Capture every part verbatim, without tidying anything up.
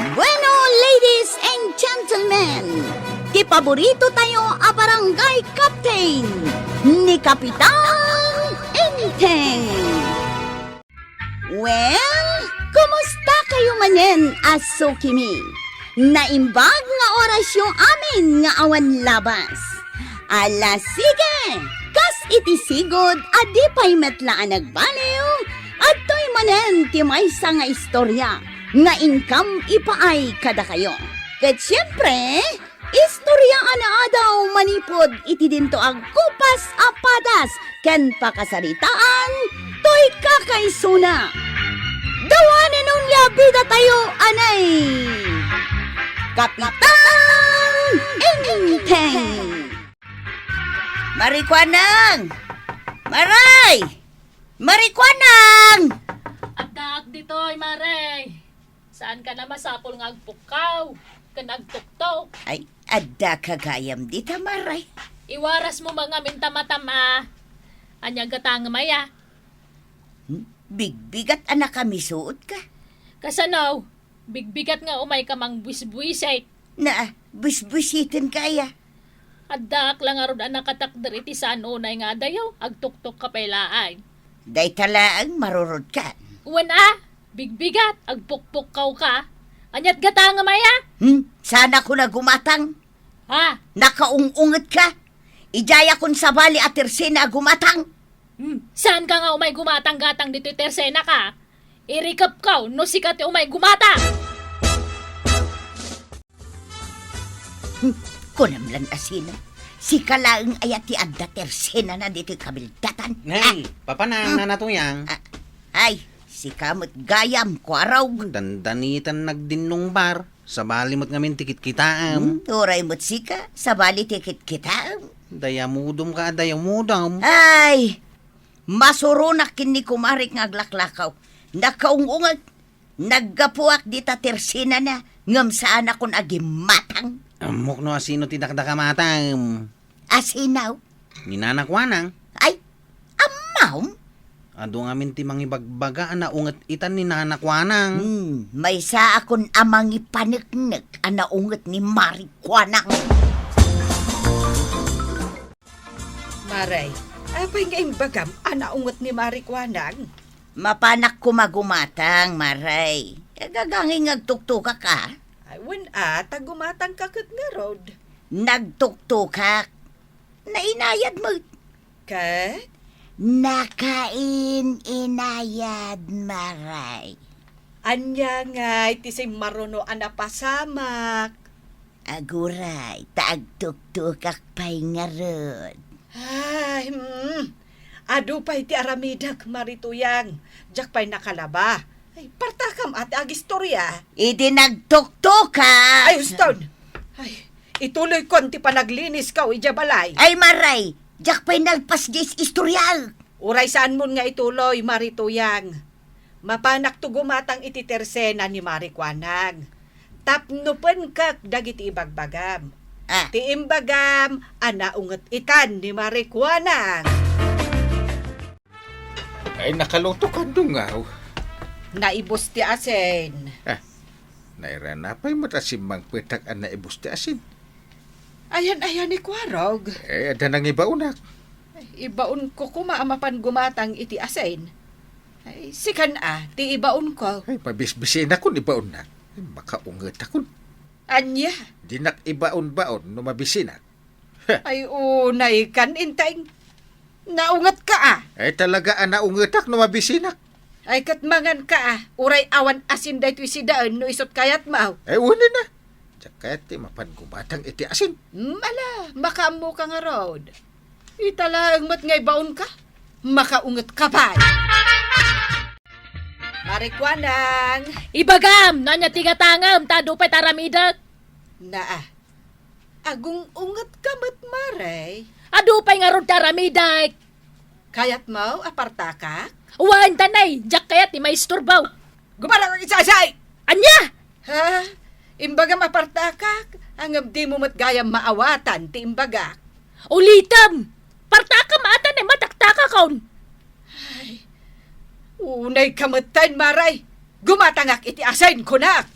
Bueno, ladies and gentlemen, ti paborito tayo a barangay captain, ni Kapitan Enteng. Well, kumusta kayo manen a sukimi? Naimbag nga orasyo amin nga awan labas. Ala, sige! Kas iti sigud a di pay met la a nagbaliw, adtoy manen ti maysa nga istorya nga inkam ipaay kadakayo. Ket siempre, istorya a naadaw manipud iti dinto a gupas a padas ken pakasaritaan toy kakaisuna. Dawanen onia bida tayo, anay! Kapitan Enteng! Marikuanang! Maray! Marikuanang! Addaak ditoy, Maray. Saan ka na masapul nga agpukkaw ken agtuktok? Ay, adda ka gayam dita, Maray. Iwaras mo mangam inta matam a. Ania gatangem aya? Hmm? Bigbigat a nakamisuot ka. Kasano? Bigbigat nga umay ka mangbuisbuisit. Na, buisbuisiten ka aya. Addaak la ngarud a nakatakder iti saan unay nga adayo, agtuktok ka pay laeng. Dayta laeng marurod ka. Wen a, bigbigat, agpukpukkaw ka. Aniat gatangem aya? Hmm? Saan ako na gumatang? Ha? Nakaung-unget ka? Idiayakon sabali a tersena a gumatang. Hmm, saan ka nga umay gumatang-gatang ditoy tersena ka? Irikep ka, no sika ti umay gumatang! Hmm, kunam lang a sino? Sika laeng aya ti adda tersena na ditoy kabildatan. Nay, Ah, papa na, hmm. Nana Tuyang. Ah, ay, sika met gayam, kuarog. Dandanitan nagdinnungbar. Sabali met ngamin ti kitkitaem. Hmm, uray met sika, sabali ti kitkitaem. Dayamudom ka, dayamudom. Ay, masuronak ken ni kumarik nga aglaklakaw. Nakaung-unget, naggapuak dita tersenana, ngem saanakon a gimmatang. Ammok no asino ti dakdakamatam. Asino? Ni Nana Kuanang. Ay, ammom? Adu ngamin ti mangibagbaga a naunget itan ni Nana Kuanang. Hmm, maysaakon a mangipaneknek a naunget ni Mari Kuanang. Maray, apay nga imbagam a naunget ni Mari Kuanang? Mapanak koma gumatang, Maray. Agagangay nga agtuktokak, a? Ay, wen a, ta gumatang ka ket ngarud. Nagtuktokak. Nainayad met. Ket? Nakain-inayad, Maray. Ania ngay ti simmaruno a napasamak? Aguray, ta agtuktokak pay ngarud. Ay, hmm. Adu pay ti aramidek, Mari Tuyang. Diak pay nakalaba. Ay, partakam a ti agistorya. Idi nagtuktokak. Ay, huston. Ay, ituloykon ti panaglinisko idiay balay. Ay, Maray, diak pay nalpas diay istoryaek. Uray saanmon nga ituloy, Mari Tuyang. Mapanakto gumatang iti tersena ni Mari Kuanang. Tapno penkek dagiti ibagbagam. Ah. Ti imbagam a naunget itan ni Mari Kuanang. Ay, nakaluto ka, dungaw. Naibus ti asin. Ah, nairana pay met a simmangpetak a naibus ti asin. Ayan, ayan, ni Kuarog. Eh, adda nangibaonak. Ibaonko koma a mapan gumatang iti asin. Ay, sikan a, ti ibaonko. Ay, mabisbisinakon ibaonnak. Ay, makaungetakon. Ania? Dinak ibaon-baon no mabisinak. Ay, unay kan, Inteng. Naunget ka, a? Ay, talaga a naungetak no mabisinak. Ay, ket mangan ka, a? Uray awan asin daytoy sidaen no isut' kayatmo. Ay, wen a. Diak kayat ti mapan gumatang iti asin. Hmm, ala, makaammo ka ngarud. Ita laeng met nga ibaon ka. Makaunget ka pay. Mari Kuanang. Ibagam, no ania ti gatangem, ta adu pay ti aramidek. Naa. Agung-unget ka met, Mari. Adu pay ngarud ti aramidek. Kayatmo a partakak? Wen, ta nay, diak kayat ti maisturbo. Gumarak iti asin! Ania? Ha? Imbagam a partakak, ngem dimo met gayam maawatan ti imbagak. Ulitem! Partakam a ta nay mataktakakon. Ay, unay ka metten, Mari. Gumatangak iti asin, kunak.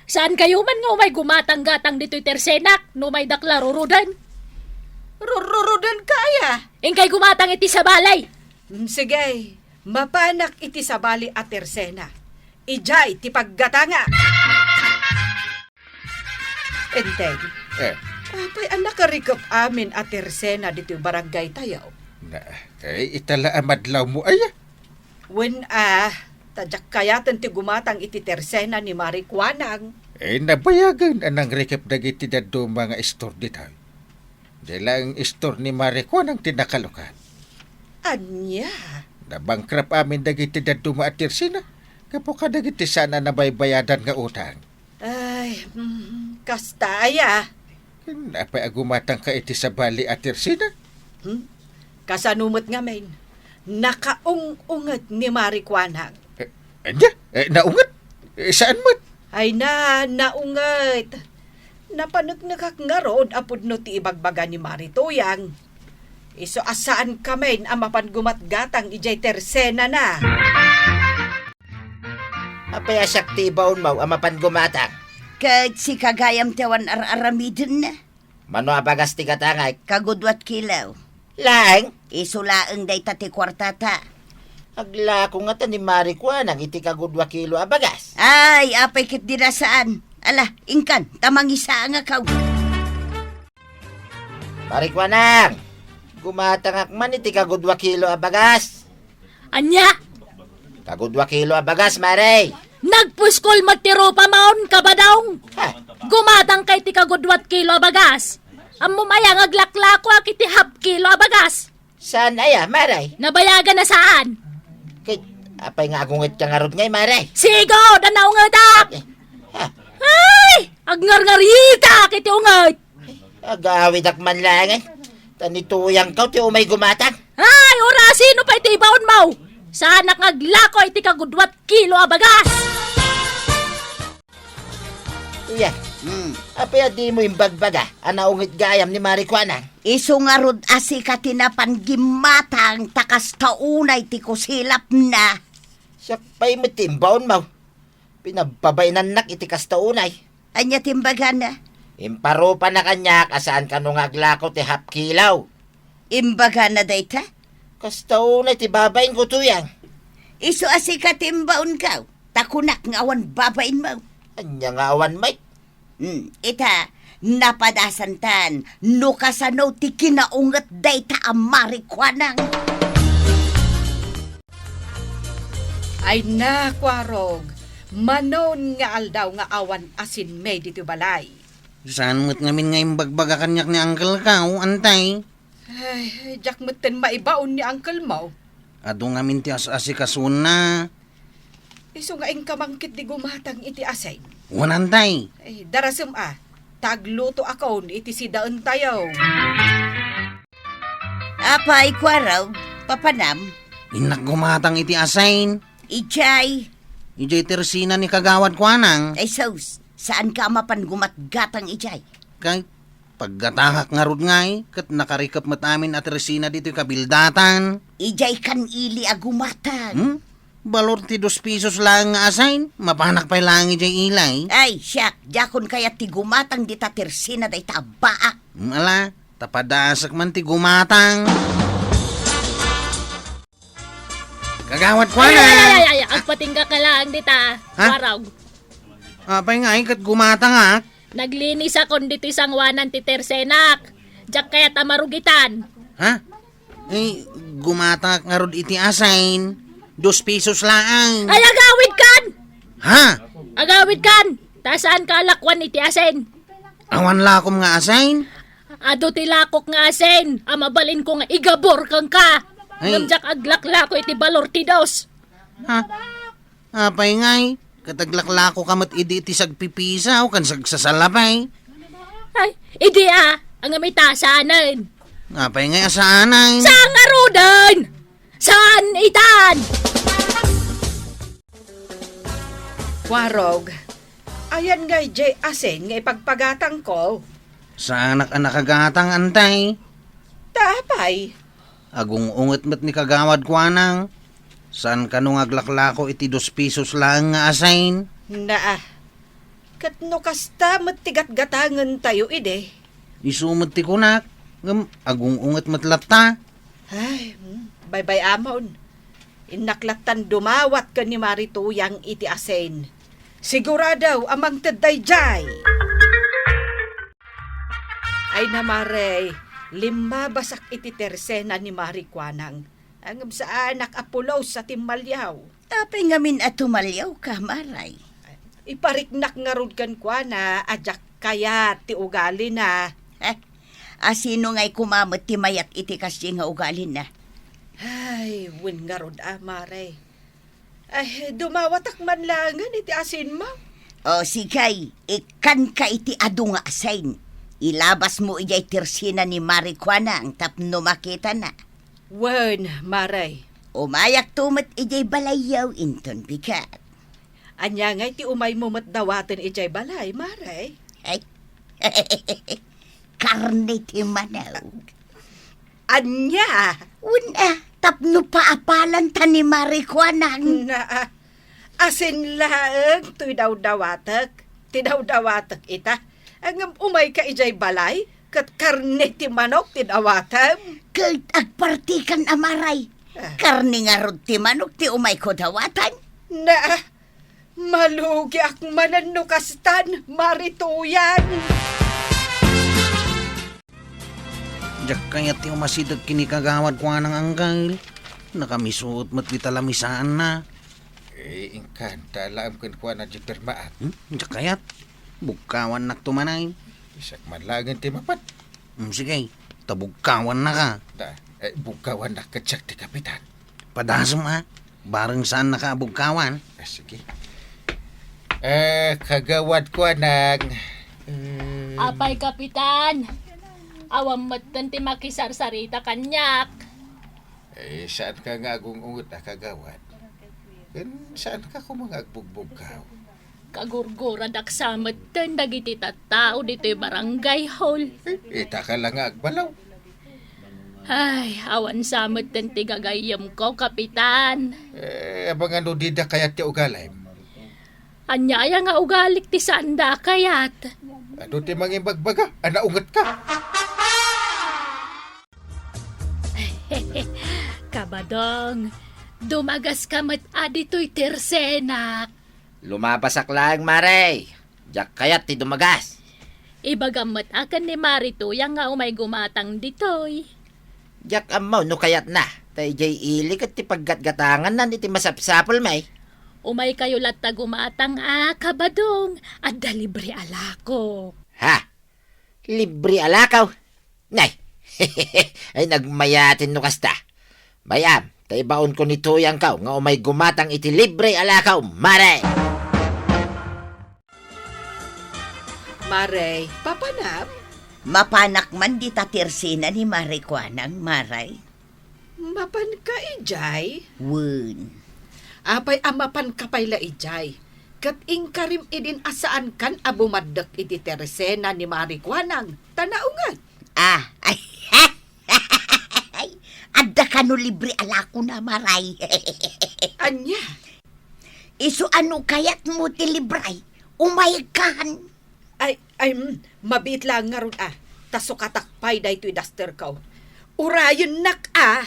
Saan kayo man nga umay gumatang-gatang ditoy tersenak, no may dakla ruruden? Rururuden ka aya? Inkay gumatang iti sabali. Mm, sige, mapanak iti sabali a tersena. Idiay ti paggatanga. Enteng. Eh. Apay a nakarikep amin a tersena ditoy barangay tayo? Na, eh, ita la a madlaw mo, aya? Wen a, ta diak kayaten ti gumatang iti tersena ni Mari Kuanang. Eh, nabayagen a nangrikep dagiti dadduma nga istor ditoy. Di lang istor ni Mari Kuanang ti nakalukat. Ania? Nabankrupt amin dagiti dadduma a tersena. Gapu kadagiti saan a nabaybayadan nga utang. Ay, mm, kasta aya. Apay a gumatangka iti sabali a tersena? Hmm? Kasano met ngamin? Nakaung-unget ni Mari Kuanang. Eh, ania? Eh, naunget? Eh, saan met? Ay na, naunget. Napaneknekak ngarud a pudno ti ibagbaga ni Mari Tuyang. Isu a saan kamin a mapan gumatgatang idiay tersenana. Apay a siak ti ibaonmo a mapan gumatang? Ket sika gayam ti awan ar-aramidenna. Mano a bagas ti gatangak? Kagudua ti kilo. Laeng? Isu laeng dayta ti kuartata. Aglako ngata ni Mari Kuanang iti kagudua kilo a bagas. Ay, apay ket dina saan. Ala, inkan, ta mangisangakaw. Mari Kuanang, gumatangak man iti kagudua kilo a bagas. Ania? Kagudua kilo a bagas, Mari. Nagpuskol met ti rupamon, Kabadong. Ha? Gumatangka iti kagudua kilo a bagas. Ammom aya nga aglaklakoak iti half kilo a bagas? Saan aya, Mari? Nabayagan a saan. Ket, apay nga agungetka ngarud ngay, Mari? Sigud a naungetak. Eh, ha? Ay! Agngarngaritak iti unget. Agawidak man laeng, eh. Ta ni Tuyangkaw ti umay gumatang. Ay, urasino pay ti ibaonmo? Saanak nga aglako iti kagudua kilo a bagas. Iya. Hmm. Apay a dimo imbagbaga a naunget gayam ni Mari Kuanang? Isu ngarud a sika ti napan gimmatang ta kasta unay ti kusilapna. Siak pay met ti imbaonmo. Pinagpabainannak iti kasta unay. Ania ti imbagana? Imparupana kaniak a saan kano nga aglako ti half kilo. Imbagana dayta? Kasta unay ti babainko, Tuyang. Isu a sika ti imbaonko, ta kunak nga awan babainmo. Ania nga awan met? Hmm, ita, napadasantan no kasano ti kinaunget dayta a Mari Kuanang. Ay na, Kuarog, manon nga aldaw nga awan asinmi ditoy balay. Saan met ngamin nga imbagbaga kaniak ni uncle ko, antay? Ay, diak metten maibaon ni uncle mo. Adu ngamin ti as-asikasona. Isu nga inka man ketdi gumatang iti asin. Wen, antay. Ay, darasem a, ta aglutoakon iti sidaentayo. Apay, Kuarog, papanam? Innak gumatang iti asin. Idiay? Idiay tersena ni Kagawad Kuanang. Ay sus, saanka a mapan gumatgatang idiay? Kay, paggatangak ngarud ngay, ket nakarikep met amin a tersena ditoy kabildatan. Idiay kan ili a gumatang. Hmm? Balor ti dos pesos laeng nga asin, mapanak pay laeng idiay ili. Ay, siak, diakon kayat ti gumatang dita tersena dayta a baak. Hmm, ala, ta padasek man ti gumatang. Kagawad Kuanang. Ay, ay, ay, ay, ay, agpatingga ka laeng dita, ha? Kuarog. Apay nga, ay, ket gumatangak? Naglinisakon ditoy sangoanan ti tersenak. Diak kayat a marugitan. Ha? Eh, gumatangak ngarud iti asin. Dos pesos laeng. Ay, agawidkan! Ha? Agawidkan! Ta saanka a lakuan iti asin. Awan lakom nga asin? Adu ti lakok nga asin a mabalinko nga igabor kenka. Ay. Ngem diak aglaklako iti balor ti dos. Ha? Apay ngay, ket aglaklakoka met idi iti sagpipisaw ken sagsasalapay. Ay, idi a, ngem ita saanen. Apay ngay a saanen? Saan ngaruden? Saan itan? Kuarog, ayan ngay diay asin nga ipagpagatangko? Saanak a nakagatang, antay. Ta apay? Agung-unget met ni Kagawad Kuanang. Saan kano nga aglaklako iti dos pesos laeng nga asin? Naa. Ket no kasta met ti gatgatangentayo idi? Isu met ti kunak, ngem agung-unget met latta. Ay, hmm, baybay-amon. Innak lattan dumawat ken ni Mari Tuyang iti asin. Sigurado a mangted daydiay. Ay na, Mare, limmabasak iti tersena ni Mari Kuanang. Ngem saanak a pulos a timmaliaw. Apay ngamin a tumaliawka, Maray? Ipariknak ngarud kenkuana a diak kayat ti ugalina. Eh, asino ngay koma met ti mayat iti kasdi nga ugalina? Ay, wen ngarud a, Mare. Ay, dumawatak man laengen iti asinmo. O, sige, ikkanka iti adu nga asin. Ilabasmo idiay tersena ni Mari Kuanang tapno makitana. Wen, Mare. Umayakto met idiay balayyo inton bigat. Ania ngay ti umaymo met dawaten idiay balay, Mare? Ay. Karne ti manok. Ania? Wen a, tapno paapalanta ni Mari Kuanang. Na, asin laeng toy dawdawatek. Ti dawdawatek ita. Ngem umayka idiay balay, ket karne ti manok ti dawatem. Ket agpartikan a, Maray. Ah. Karne ngarud ti manok ti umayko dawaten. Na, malugiak manen no kastan, Mari Tuyang. Diak kayat ti umasideg ken ni Kagawad Kuanang, Angkel. Nakamisuot met dita lamisaanna. Eh, inkan, ta alaem kenkuana diay pirmaak. Hmm? Diak kayat. Bugkawannakto man ay. Isak man laengen ti mapan. Hmm, sige, ta bugkawannaka. Da, eh, bugkawannak ket siak ti kapitan. Padasem a, bareng saannaka a bugkawan. Ah, sige. Eh, Kagawad Kuanang. Eh, Apay, Kapitan? Awan metten ti makisarsarita kaniak. Eh, saanka nga agung-unget a kagawad? Ken saanka koma nga agbugbugkaw? Kagurguradak sa metten dagiti tattao ditoy barangay hall. Eh, itaka la nga agbalaw. Ay, awan sa metten ti gagayyemko, Kapitan. Eh, amangan no dida kayat ti ugalim. Ania aya nga ugalik ti saanda kayat? Adu ti mangimbagbaga a naungetka? Kabadong, dumagaska met a ditoy tersenak. Lumabasak laeng, Mare. Diak kayat ti dumagas. Ibagam met a ken ni Mari Tuyang nga umay gumatang ditoy. Diak ammo no kayatna, ta idiay ili ket ti paggatgatanganna iti masapsapulmi. Umaykayo latta gumatang a, Kabadong, adda libre a lako. Ha? Libre a lakaw? Nay! Ay, nagmayaten no kasta. Bay-am, ta ibaonko ni Tuyangko nga umay gumatang iti libre a lakaw, Mare! Mare, papanam? Mapanak man dita tersena ni Mare Kuanang, Mare. Mapanka idiay? Wen. Apay a mapanka pay la idiay? Ket inkarim idin a saankan a bumaddek iti tersena ni Mari Kuanang, ta naunget. Ah, ay, adda kano libre a lakona, Maray. Ania? Isu a no kayatmo ti libre, umaykan. Ay, ay, mm, mabiit laeng ngarud a, ta sukatak pay daytoy dasterko. Urayennak a.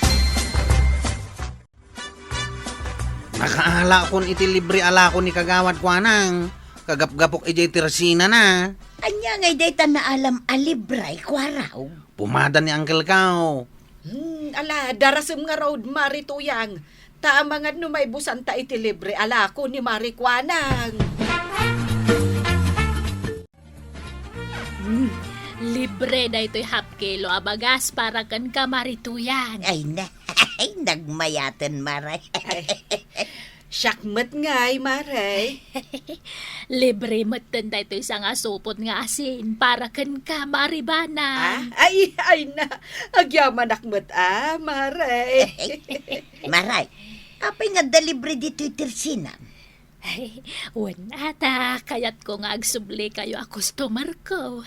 Nakaalakon iti libre a lako ni Kagawad Kuanang, kagapgapok idiay tersenana. Ania ngay dayta naalam a libre, Kuaraw? Pomada ni Uncle Kao. Hmm, ala, darasem ngarud, Mari Tuyang. Ta amangan no maibusanta iti libre a lako ni Mari Kuanang. Hmm, libre daytoy half kilo a bagas para kenka, Mari Tuyang. Ay, na, ay, nagmayaten, Mare. Ay, siak met ngay, Mare. Libre metten daytoy sangasupot nga asin para kenka, Mari Banang. Ah, ay, ay na, agyamanak met a, Mare. Mare, apay nga adda libre ditoy tersenam? Ay, wen a ta, kayatko nga agsublikayo a customerko.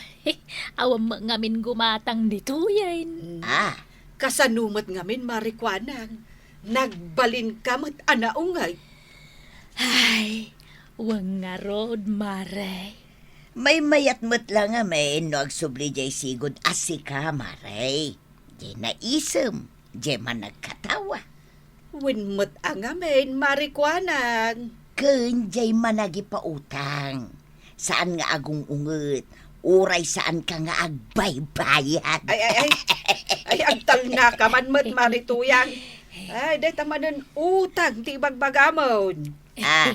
Awan met ngamin gumatang ditoyen. Ah. Kasano met ngamin, Mari Kuanang? Nagbalinka met a naunget. Ay, wen ngarud, Mare. Maymayat met la ngamin no agsubli jay sigud a sika, Mare. Jay naisem, jay managkatawa. Wen met a ngamin, Mare Kuanang. Ken jay managipautang. Saan nga agung-unget, uray saan ka nga agbaybayad. Ay, ay, ay. Ay, agtalna ka man met, Mare Tuyang. Ay, deta manen utang ti ibagbagamon. Ah.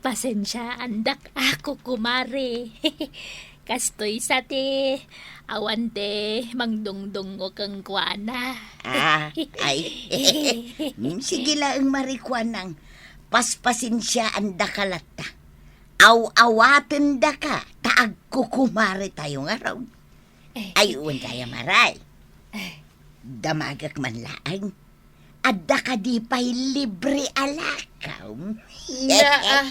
Pasensiaandak a, kukumare. Kastoy sa ti awan ti mangdungdungngo kenkuana. Ah, ay. Hmm, sige laeng, Mare Kuanang. Paspasensiaandaka latta. Aw-awatendaka ta agkukumaretayo ngarud. Eh. Ay, wen kaya, Mare. Eh. Damagek man laeng. Adda kadi pay libre a lakaw? Na, ah,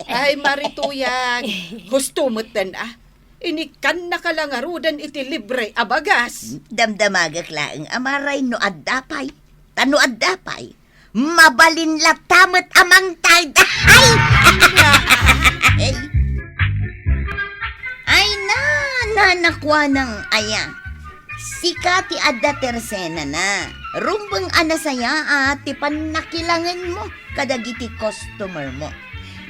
ay, Mare Tuyang, husto metten, ah. Inikannaka la ngaruden iti libre a bagas. Damdamagek laeng a, Mare, no adda pay. Ta no adda pay, mabalin latta met a mangtayda. Ay! Ay! Ay, na, na, nakuanang aya. Sika ti adda tersenana. Rumbeng a nasayaat ti pannakilangenmo kadagiti customer mo.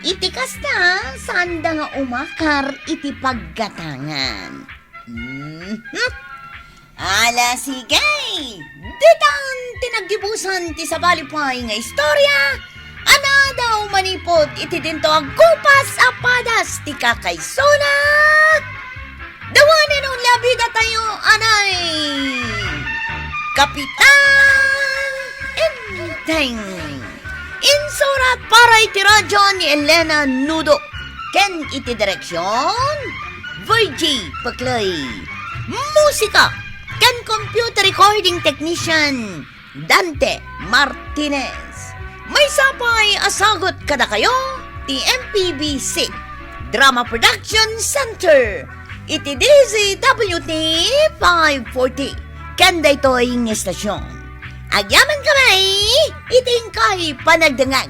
Iti kasta, saanda nga umakar iti paggatangan. Mhm. Ala, sige! Ditan ti naggibusan ti sabali pay nga istorya a nadaw manipud iti dinto a gupas a padas ti kakaisuna. Dawanen unay a bidatayo, anay Kapitan Enteng. Insurat para iti radyo ni Elena Nudo ken iti direksion, Virgie Peclay. Musika ken computer recording technician, Dante Martinez. Maysa pay a sagut kadakayo ti M P B C Drama Production Center iti D Z W T five forty ken daytoy nga estasion. Agyaman kami iti inkay panagdengngeg.